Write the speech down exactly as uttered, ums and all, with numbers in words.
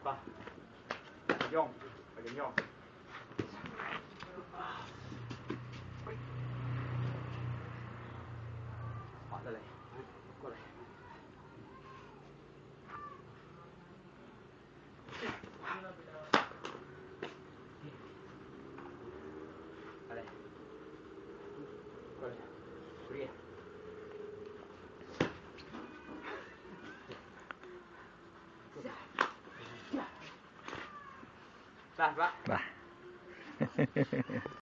Bah. Jong. Bagi jong. Pak Saleh. Kau lah. Sah, Pak. Sah.